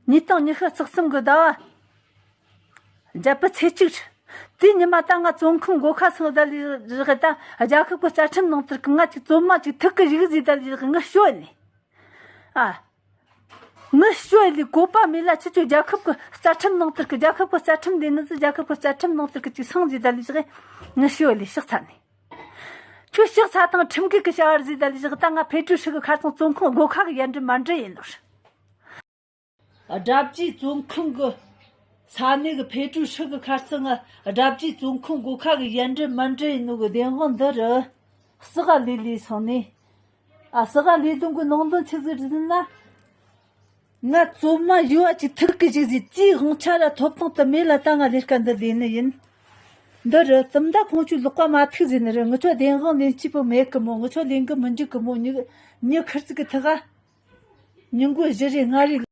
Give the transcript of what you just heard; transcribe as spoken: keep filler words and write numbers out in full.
ཉིས་སྟོང་ཉི་ཤུ་རྩ་གསུམ་གི་ཟླ་བ་བརྒྱད་པའི་ཚེས་གཅིག་དེའི་ཉི་མ་ད་ང་བཙོན་ཁང་སྒོ་ཁ་སོང་ད་ལས་རེད། ད་རྒྱལ་ཁབ་ཀྱི་རྩ་ཁྲིམས་ནང་དུ་ང་ཅིག་བཙོན་མ་ཅིག་ཐུག་གི་ཡིག་ཟིག་ད་ལས་ངི་ཤོད་ནས། ཨ། ངི་ཤོད་ལས་བཀོད་པ་མེད་ལ་ཁྱེད་ཚོས་རྒྱལ་ཁབ་ཀྱི་རྩ་ཁྲིམས་ནང་དུ་གི་རྒྱལ་ཁབ་ཀྱི་རྩ་ཁྲིམས་ལས་ནི་ཟིག་རྒྱལ་ཁབ་ཀྱི་རྩ་ཁྲིམས་ནང་དུ་གི་ཅིག་སང་ཟིག་ད་ལས་ངི་ཤོད་ལས་ཕྱག་འཚལ་ནས། ཁྱོད་ཕྱག་འཚལ་དང་ཁྲིམས་འགལ་གྱི་བྱ་བ་རེད་ཟིག་ད་ལས་ད་ང་ཕེ་ཀྲུའུ་ཧྲི་གི་ཁ་སང་བཙོན་ཁང་སྒོ་ཁ་གི་ཡར་འདྲི་མར་འདྲི་ཡིན་ནོ། དགྲ་བཅས་བཙོན་ཁང་གི་ས་གནས་ཀྱི་ཕེ་ཀྲུའུ་ཧྲི་གི་ཁ་སང་ང་དགྲ་བཅས་བཙོན་ཁང་སྒོ་ཁ་གི་ཡར་འདྲི་མར་འདྲི་ཡིན་ནོ་གི་བདེན་དཔང་འདི་རུ་ཟི་ག་ལི་ལི་སོང་ནས། ཨ། ཟི་ག་ལི་དོན་གི་ནང་དོན་ཆི་ཟིག་རེད་ཟེར་ན། ང་བཙོན་མ་ཡུ་བ་ཅིག་ཐུག་གི་ཅིག་ཟིག་དེའི་དབང་ཆ་ར་ཐོབ་ཐང་དུ་མེད་ལ་ད་ང་ལས་ཀ་འདི་ལས་ནི་ཡིན། འདི་རུ་དུམ་མདའ་ཁོང་ཆོས་ལོག་པ་མ་ཐུག་ཟེར་ནི་རེད། ངི་ཆོ་བདེན་དཔང་ལེན་སྐྱིད་པོ་མེད་གི་མོ། ངི་ཆོ་ལེན་གི་མི་འཇུག་གི་མོ། ཉི་ཉི་ཁིར་ཙི་གི་ཐུག་ག་ཉིན་གུང་བཞི་རེ་ལྔ་རེ་